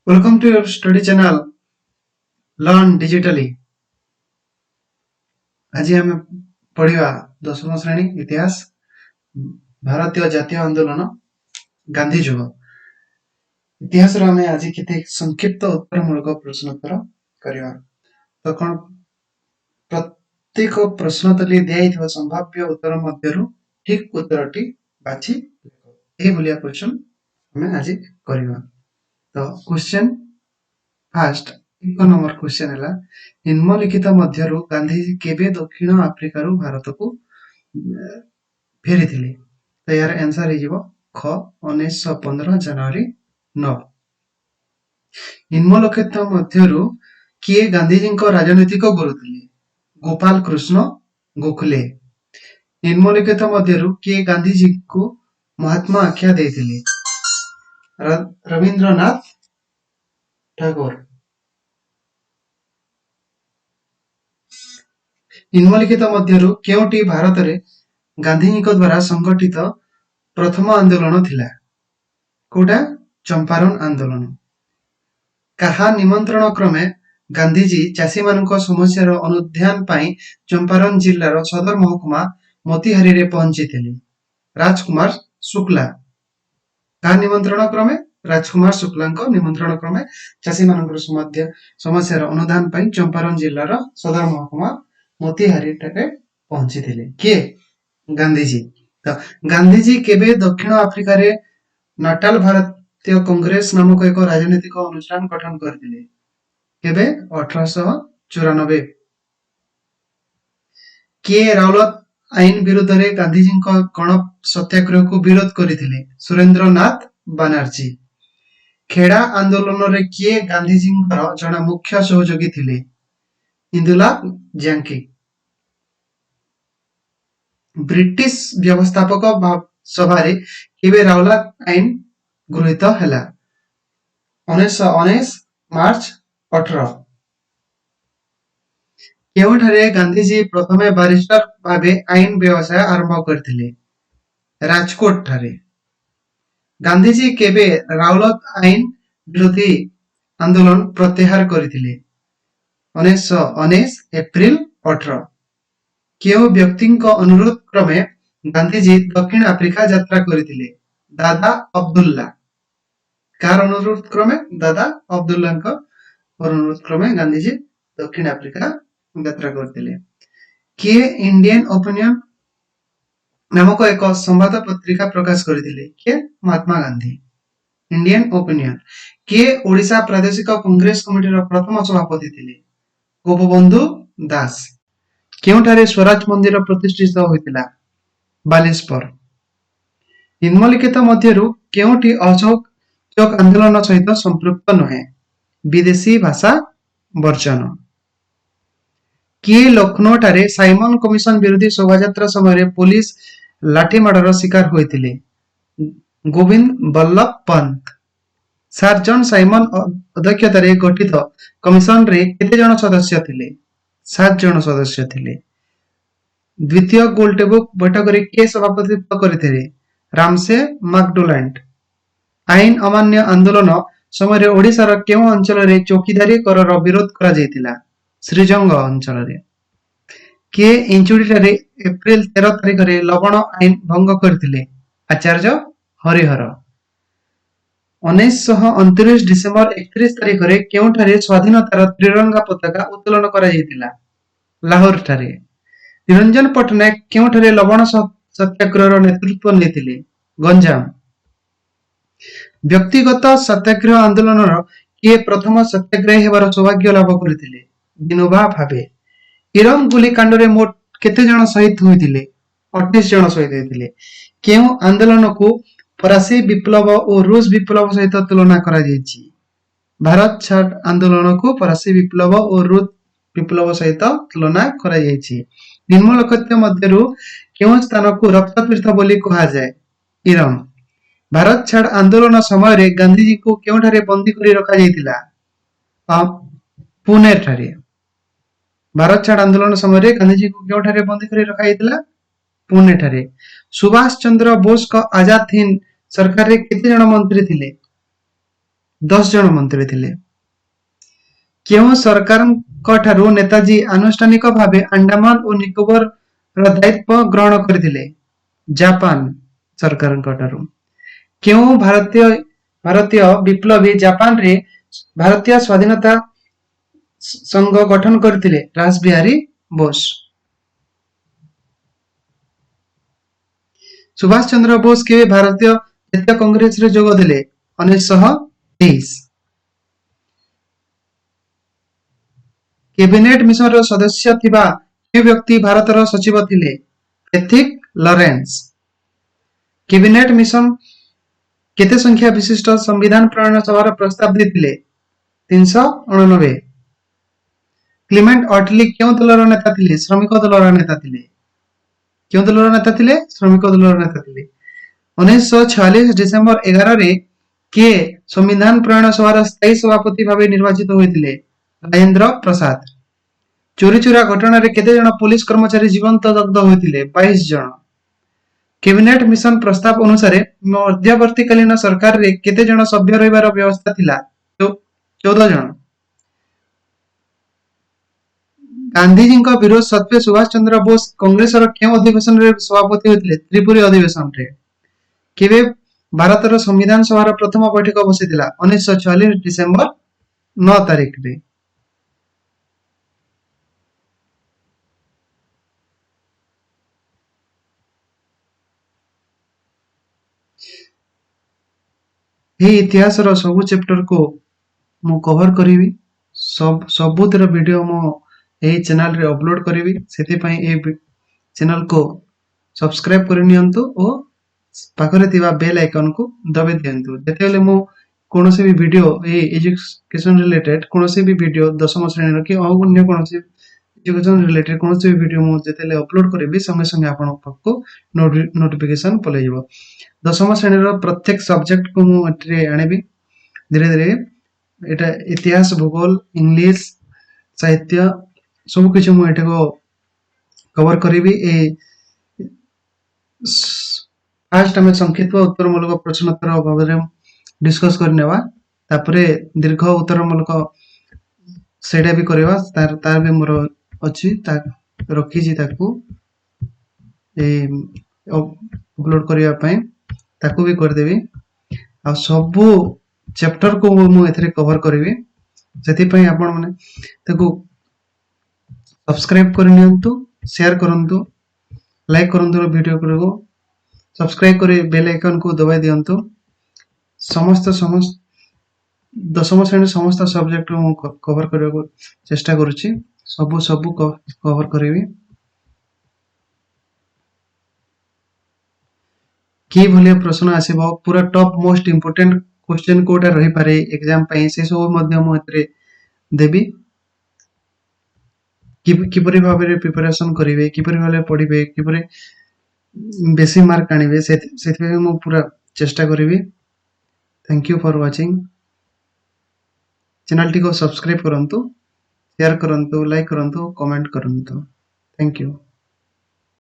Welcome to your study channel Learn Digitally. ଆଜି ଆମେ ପଢିବା ଦଶମ ଶ୍ରେଣୀ ଇତିହାସ, ଭାରତୀୟ ଜାତୀୟ ଆନ୍ଦୋଳନ, ଗାନ୍ଧୀ ଯୁଗ। ଇତିହାସର ଆମେ ଆଜି କେତେ ସଂକ୍ଷିପ୍ତ ଉତ୍ତରମୂଳକ ପ୍ରଶ୍ନୋତ୍ତର କରିବା। ତ କଣ, ପ୍ରତ୍ୟେକ ପ୍ରଶ୍ନୋତ୍ତରୀ ଦିଆଯାଇଥିବା ସମ୍ଭାବ୍ୟ ଉତ୍ତର ମଧ୍ୟରୁ ଠିକ ଉତ୍ତରଟି ବାଛି ଲେଖ। ଏଇଭଳିଆ କ୍ୱେଶ୍ଚନ ଆମେ ଆଜି କରିବା। ତ କ୍ୱେଶ୍ଚନ ଫାଷ୍ଟ, 1 ନମ୍ବର କ୍ୱେଶ୍ଚନ ହେଲା, ନିମ୍ନଲିଖିତ ମଧ୍ୟରୁ ଗାନ୍ଧୀଜୀ କେବେ ଦକ୍ଷିଣ ଆଫ୍ରିକାରୁ ଭାରତକୁ ଫେରିଥିଲେ? ତ ଏହାର ଆନ୍ସର ହେଇଯିବ ଖ, 1915 ଜାନୁଆରୀ 9। ନିମ୍ନଲିଖିତ ମଧ୍ୟରୁ କିଏ ଗାନ୍ଧୀଜୀଙ୍କ ରାଜନୈତିକ ଗୁରୁ ଥିଲେ? ଗୋପାଳ କୃଷ୍ଣ ଗୋଖଲେ। ନିମ୍ନଲିଖିତ ମଧ୍ୟରୁ କିଏ ଗାନ୍ଧୀଜୀଙ୍କୁ ମହାତ୍ମା ଆଖ୍ୟା ଦେଇଥିଲେ? ରବୀନ୍ଦ୍ରନାଥ ଠାକୁର। ନିମ୍ନଲିଖିତ ମଧ୍ୟରୁ କେଉଁଟି ଭାରତରେ ଗାନ୍ଧୀଜୀଙ୍କ ଦ୍ୱାରା ସଂଗଠିତ ପ୍ରଥମ ଆନ୍ଦୋଳନ ଥିଲା? କୋଉଟା? ଚମ୍ପାରନ ଆନ୍ଦୋଳନ। କାହା ନିମନ୍ତ୍ରଣ କ୍ରମେ ଗାନ୍ଧୀଜୀ ଚାଷୀମାନଙ୍କ ସମସ୍ୟାର ଅନୁଧ୍ୟାନ ପାଇଁ ଚମ୍ପାରନ ଜିଲ୍ଲାର ସଦର ମହକୁମା ମୋତିହାରିରେ ପହଞ୍ଚିଥିଲେ? ରାଜକୁମାର ଶୁକ୍ଲା। କାହା ନିମନ୍ତ୍ରଣ କ୍ରମେ? ରାଜକୁମାର ଶୁକ୍ଲାଙ୍କ ନିମନ୍ତ୍ରଣ କ୍ରମେ ଚାଷୀମାନଙ୍କର ସମସ୍ୟାର ଅନୁଧ୍ୟାନ ପାଇଁ ଚମ୍ପାରନ ଜିଲ୍ଲାର ସଦର ମହକୁମା ମୋତିହାରିଠାରେ ପହଞ୍ଚିଥିଲେ। କିଏ? ଗାନ୍ଧୀଜୀ। ତ ଗାନ୍ଧୀଜୀ କେବେ ଦକ୍ଷିଣ ଆଫ୍ରିକାରେ ନାଟାଲ ଭାରତୀୟ କଂଗ୍ରେସ ନାମକ ଏକ ରାଜନୈତିକ ଅନୁଷ୍ଠାନ ଗଠନ କରିଥିଲେ? କେବେ? 1894। କିଏ ରାଉଲତ ଆଇନ ବିରୁଦ୍ଧରେ ଗାନ୍ଧୀଜୀଙ୍କ ଗଣ ସତ୍ୟାଗ୍ରହକୁ ବିରୋଧ କରିଥିଲେ? ସୁରେନ୍ଦ୍ରନାଥ ବାନାର୍ଜୀ। ଖେଡା ଆନ୍ଦୋଳନରେ କିଏ ଗାନ୍ଧୀଜୀଙ୍କର ଜଣେ ମୁଖ୍ୟ ସହଯୋଗୀ ଥିଲେ? ଇନ୍ଦୁଲାଲ ଜାଙ୍କି। ବ୍ରିଟିଶ ବ୍ୟବସ୍ଥାପକ ସଭାରେ କେବେ ରାଉଲାତ ଆଇନ ଗୃହୀତ ହେଲା? 1919 ମାର୍ଚ୍ଚ 18। କେଉଁଠାରେ ଗାନ୍ଧୀଜୀ ପ୍ରଥମେ ବାରିଷ୍ଟର ଭାବେ ଆଇନ ବ୍ୟବସାୟ ଆରମ୍ଭ କରିଥିଲେ? ରାଜକୋଟ ଠାରେ। ଗାନ୍ଧୀଜୀ କେବେ ରାଉଲତ ଆଇନ ବିରୋଧୀ ଆନ୍ଦୋଳନ ପ୍ରତ୍ୟାହାର କରିଥିଲେ? 1919 ଏପ୍ରିଲ 18। କେଉଁ ବ୍ୟକ୍ତିଙ୍କ ଅନୁରୋଧ କ୍ରମେ ଗାନ୍ଧୀଜୀ ଦକ୍ଷିଣ ଆଫ୍ରିକା ଯାତ୍ରା କରିଥିଲେ? ଦାଦା ଅବଦୁଲ୍ଲା। କାହାର ଅନୁରୋଧ କ୍ରମେ? ଦାଦା ଅବଦୁଲ୍ଲାଙ୍କ ଅନୁରୋଧ କ୍ରମେ ଗାନ୍ଧୀଜୀ ଦକ୍ଷିଣ ଆଫ୍ରିକା ଯାତ୍ରା କରିଥିଲେ। କିଏ ଇଣ୍ଡିଆନ ଓପିନିଅନ ନାମକ ଏକ ସମ୍ବାଦ ପତ୍ରିକା ପ୍ରକାଶ କରିଥିଲେ? କିଏ? Mahatma Gandhi, Indian opinion. କିଏ ଓଡ଼ିଶା ପ୍ରାଦେଶିକ କଂଗ୍ରେସ କମିଟିର ପ୍ରଥମ ସଭାପତି ଥିଲେ? ଗୋପବନ୍ଧୁ ଦାସ। କେଉଁଠାରେ ସ୍ୱରାଜ ମନ୍ଦିର ପ୍ରତିଷ୍ଠିତ ହୋଇଥିଲା? ବାଲେଶ୍ୱର। ନିମ୍ନଲିଖିତ ମଧ୍ୟରୁ କେଉଁଟି ଅସହଯୋଗ ଆନ୍ଦୋଳନ ସହିତ ସମ୍ପୃକ୍ତ ନୁହେଁ? ବିଦେଶୀ ଭାଷା ବର୍ଜନ। କିଏ ଲକ୍ଷ୍ନୌଠାରେ ସାଇମନ କମିଶନ ବିରୋଧୀ ଶୋଭାଯାତ୍ରା ସମୟରେ ପୋଲିସ ଲାଠିମାଡ଼ର ଶିକାର ହୋଇଥିଲେ? Govind Ballabh Pant. Sir John Simon ଅଧ୍ୟକ୍ଷତାରେ ଗଠିତ କମିଶନରେ କେତେ ଜଣ ସଦସ୍ୟ ଥିଲେ? ସାତ ଜଣ ସଦସ୍ୟ ଥିଲେ। ଦ୍ୱିତୀୟ ଗୋଲଟେବୁଲ ବୈଠକରେ କିଏ ସଭାପତିତ୍ୱ କରିଥିଲେ? Ramsay MacDonald. ଆଇନ ଅମାନ୍ୟ ଆନ୍ଦୋଳନ ସମୟରେ ଓଡ଼ିଶାର କେଉଁ ଅଞ୍ଚଳରେ ଚୌକିଦାରୀ କରର ବିରୋଧ କରାଯାଇଥିଲା? ଶ୍ରୀଜଙ୍ଗ ଅଞ୍ଚଳରେ। କିଏ ଇଞ୍ଚୁଡ଼ିଠାରେ ଏପ୍ରିଲ 13 ତାରିଖରେ ଲବଣ ଆଇନ ଭଙ୍ଗ କରିଥିଲେ? ଆଚାର୍ଯ୍ୟ ହରିହର। 1929 ଡିସେମ୍ବର 31 ତାରିଖରେ କେଉଁଠାରେ ସ୍ୱାଧୀନତାର ତ୍ରିରଙ୍ଗା ପତାକା ଉତ୍ତୋଳନ କରାଯାଇଥିଲା? ଲାହୋରଠାରେ। ନିରଞ୍ଜନ ପଟ୍ଟନାୟକ କେଉଁଠାରେ ଲବଣ ସତ୍ୟାଗ୍ରହର ନେତୃତ୍ୱ ନେଇଥିଲେ? ଗଞ୍ଜାମ। ବ୍ୟକ୍ତିଗତ ସତ୍ୟାଗ୍ରହ ଆନ୍ଦୋଳନର କିଏ ପ୍ରଥମ ସତ୍ୟାଗ୍ରହୀ ହେବାର ସୌଭାଗ୍ୟ ଲାଭ କରିଥିଲେ? ବିନୋବା ଭାବେ। ଇରମ ଗୁଳିକାଣ୍ଡରେ ମୋଟ କେତେ ଜଣ ଶହୀଦ ହୋଇଥିଲେ? 28 ଜଣ ଶହୀଦ ହୋଇଥିଲେ। କେଉଁ ଆନ୍ଦୋଳନକୁ ଫରାସୀ ବିପ୍ଳବ ଓ ରୁଷ ବିପ୍ଳବ ସହିତ ତୁଳନା କରାଯାଇଛି? ଭାରତ ଛାଡ଼ ଆନ୍ଦୋଳନକୁ ଫରାସୀ ବିପ୍ଳବ ଓ ରୁଷ ବିପ୍ଳବ ସହିତ ତୁଳନା କରାଯାଇଛି। ନିମ୍ନଲିଖିତ ମଧ୍ୟରୁ କେଉଁ ସ୍ଥାନକୁ ରକ୍ତତୀର୍ଥ ବୋଲି କୁହାଯାଏ? ଇରମ। ଭାରତ ଛାଡ଼ ଆନ୍ଦୋଳନ ସମୟରେ ଗାନ୍ଧୀଜୀଙ୍କୁ କେଉଁଠାରେ ବନ୍ଦୀ କରି ରଖାଯାଇଥିଲା? ପୁନେ ଠାରେ। ଭାରତ ଛାଡ଼ ଆନ୍ଦୋଳନ ସମୟରେ ଗାନ୍ଧୀଜୀଙ୍କୁ କେଉଁଠାରେ ବନ୍ଦୀ କରି ରଖାଯାଇଥିଲା? ପୁନେ ଠାରେ। ସୁଭାଷ ଚନ୍ଦ୍ର ବୋଷଙ୍କ ଆଜାଦ ହିନ୍ଦ ସରକାରରେ କେତେ ଜଣ ମନ୍ତ୍ରୀ ଥିଲେ? 10 ଜଣ ମନ୍ତ୍ରୀ ଥିଲେ। କେଉଁ ସରକାରଙ୍କ ଠାରୁ ନେତାଜୀ ଆନୁଷ୍ଠାନିକ ଭାବେ ଆଣ୍ଡାମାନ ଓ ନିକୋବରର ଦାୟିତ୍ୱ ଗ୍ରହଣ କରିଥିଲେ? ଜାପାନ ସରକାରଙ୍କ ଠାରୁ। କେଉଁ ଭାରତୀୟ ବିପ୍ଳବୀ ଜାପାନରେ ଭାରତୀୟ ସ୍ୱାଧୀନତା ସଂଘ ଗଠନ କରିଥିଲେ? ରାସବିହାରୀ ବୋଷ। ସୁଭାଷ ଚନ୍ଦ୍ର ବୋଷ କେବେ ଭାରତୀୟ ଜାତୀୟ କଂଗ୍ରେସରେ ଯୋଗ ଦେଲେ? 1923। କ୍ୟାବିନେଟ ମିଶନର ସଦସ୍ୟ ଥିବା କେଉଁ ବ୍ୟକ୍ତି ଭାରତର ସଚିବ ଥିଲେ? Pethick Lawrence. Cabinet mission କେତେ ସଂଖ୍ୟା ବିଶିଷ୍ଟ ସମ୍ବିଧାନ ପ୍ରଣୟନ ସଭାର ପ୍ରସ୍ତାବ ଦେଇଥିଲେ? 389। କ୍ଲିମେଣ୍ଟ ଅଟଲି କେଉଁ ଦଳର ନେତା ଥିଲେ? ଶ୍ରମିକ ଦଳର ନେତା ଥିଲେ। କେଉଁ ଦଳର ନେତା ଥିଲେ? ଶ୍ରମିକ ଦଳର ନେତା ଥିଲେ। 1946 ଡିସେମ୍ବର 11ରେ କିଏ ସମ୍ବିଧାନ ପ୍ରଣୟନ ସଭାର ସ୍ଥାୟୀ ସଭାପତି ଭାବେ ନିର୍ବାଚିତ ହୋଇଥିଲେ? ରାଜେନ୍ଦ୍ର ପ୍ରସାଦ। ଚୋରିଚୋରା ଘଟଣାରେ କେତେ ଜଣ ପୋଲିସ କର୍ମଚାରୀ ଜୀବନ୍ତ ଦଗ୍ଧ ହୋଇଥିଲେ? 22 ଜଣ। କ୍ୟାବିନେଟ ମିଶନ ପ୍ରସ୍ତାବ ଅନୁସାରେ ମଧ୍ୟବର୍ତ୍ତୀକାଳୀନ ସରକାରରେ କେତେ ଜଣ ସଭ୍ୟ ରହିବାର ବ୍ୟବସ୍ଥା ଥିଲା? 14 ଜଣ। ଗାନ୍ଧିଜୀଙ୍କ ବିରୋଧ ସତ୍ତ୍ୱେ ସୁଭାଷ ଚନ୍ଦ୍ର ବୋଷ କଂଗ୍ରେସର କେଉଁ ଅଧିବେଶନରେ ସଭାପତି ହୋଇଥିଲେ? ତ୍ରିପୁରୀ ଅଧିବେଶନରେ। କେବେ ଭାରତର ସମ୍ବିଧାନ ସଭାର ପ୍ରଥମ ବୈଠକ ବସିଥିଲା? 1946 ଡିସେମ୍ବର 9 ତାରିଖରେ। ଏହି ଇତିହାସର ସବୁ ଚାପ୍ଟରକୁ ମୁଁ କଭର କରିବି। ସବୁଥିର ଭିଡ଼ିଓ ମୁଁ ଏହି ଚ୍ୟାନେଲରେ ଅପଲୋଡ କରିବି। ସେଥିପାଇଁ ଏହି ଚ୍ୟାନେଲକୁ ସବସ୍କ୍ରାଇବ କରିନିଅନ୍ତୁ ଓ ପାଖରେ ଥିବା ବେଲ୍ ଆଇକନକୁ ଦବାଇ ଦିଅନ୍ତୁ। ଯେତେବେଳେ ମୁଁ କୌଣସି ବି ଭିଡ଼ିଓ ଏଇ ଏଜୁକେସନ ରିଲେଟେଡ୍ କୌଣସି ବି ଭିଡ଼ିଓ, ଦଶମ ଶ୍ରେଣୀର କି ଆଉ ଅନ୍ୟ କୌଣସି ଏଜୁକେସନ ରିଲେଟେଡ୍ କୌଣସି ବି ଭିଡ଼ିଓ ମୁଁ ଯେତେବେଳେ ଅପଲୋଡ କରିବି, ସଙ୍ଗେ ସଙ୍ଗେ ଆପଣଙ୍କ ପାଖକୁ ନୋଟିଫିକେସନ ପଳେଇଯିବ। ଦଶମ ଶ୍ରେଣୀର ପ୍ରତ୍ୟେକ ସବଜେକ୍ଟକୁ ମୁଁ ଏଥିରେ ଆଣିବି ଧୀରେ ଧୀରେ। ଏଇଟା ଇତିହାସ, ଭୂଗୋଳ, ଇଂଲିଶ, ସାହିତ୍ୟ ସବୁ କିଛି ମୁଁ ଏଠାକୁ କଭର କରିବି। ଏ ଫାଷ୍ଟ ଆମେ ସଂକ୍ଷିପ୍ତ ଉତ୍ତରମୂଳକ ପ୍ରଶ୍ନୋତ୍ତର ଭାବରେ ଡିସ୍କସ୍ କରିନେବା, ତାପରେ ଦୀର୍ଘ ଉତ୍ତରମୂଳକ ସେଇଟା ବି କରିବା। ତାର ବି ମୋର ଅଛି, ତା ରଖିଛି, ତାକୁ ଏ ଅପଲୋଡ କରିବା ପାଇଁ, ତାକୁ ବି କରିଦେବି। ଆଉ ସବୁ ଚାପ୍ଟରକୁ ମୁଁ ଏଥିରେ କଭର କରିବି। ସେଥିପାଇଁ ଆପଣମାନେ ତାକୁ ସବସ୍କ୍ରାଇବ କରିନିଅନ୍ତୁ, ସେୟାର କରନ୍ତୁ, ଲାଇକ୍ କରନ୍ତୁ ଭିଡ଼ିଓ ଗୁଡ଼ିକୁ, ସବସ୍କ୍ରାଇବ କରି ବେଲ୍ ଆଇକନକୁ ଦବାଇ ଦିଅନ୍ତୁ। ସମସ୍ତ ଦଶମ ଶ୍ରେଣୀ ସମସ୍ତ ସବଜେକ୍ଟକୁ ମୁଁ କଭର କରିବାକୁ ଚେଷ୍ଟା କରୁଛି। ସବୁ କଭର କରିବି। କି ଭଳିଆ ପ୍ରଶ୍ନ ଆସିବ, ପୁରା ଟପ୍ ମୋଷ୍ଟ ଇମ୍ପୋର୍ଟାଣ୍ଟ କ୍ୱେଶ୍ଚନ କୋଉଟା ରହିପାରେ ଏକ୍ଜାମ ପାଇଁ, ସେ ସବୁ ମଧ୍ୟ ମୁଁ ଏଥିରେ ଦେବି। କିପରି ଭାବରେ ପ୍ରିପାରେସନ କରିବେ, କିପରି ଭାବରେ ପଢିବେ, କିପରି ବେଶୀ ମାର୍କ ଆଣିବେ, ସେଥିପାଇଁ ମୁଁ ପୁରା ଚେଷ୍ଟା କରିବି। Thank you for watching. ଚ୍ୟାନେଲଟିକୁ ସବସ୍କ୍ରାଇବ କରନ୍ତୁ, ସେୟାର କରନ୍ତୁ, ଲାଇକ୍ କରନ୍ତୁ, କମେଣ୍ଟ କରନ୍ତୁ। Thank you.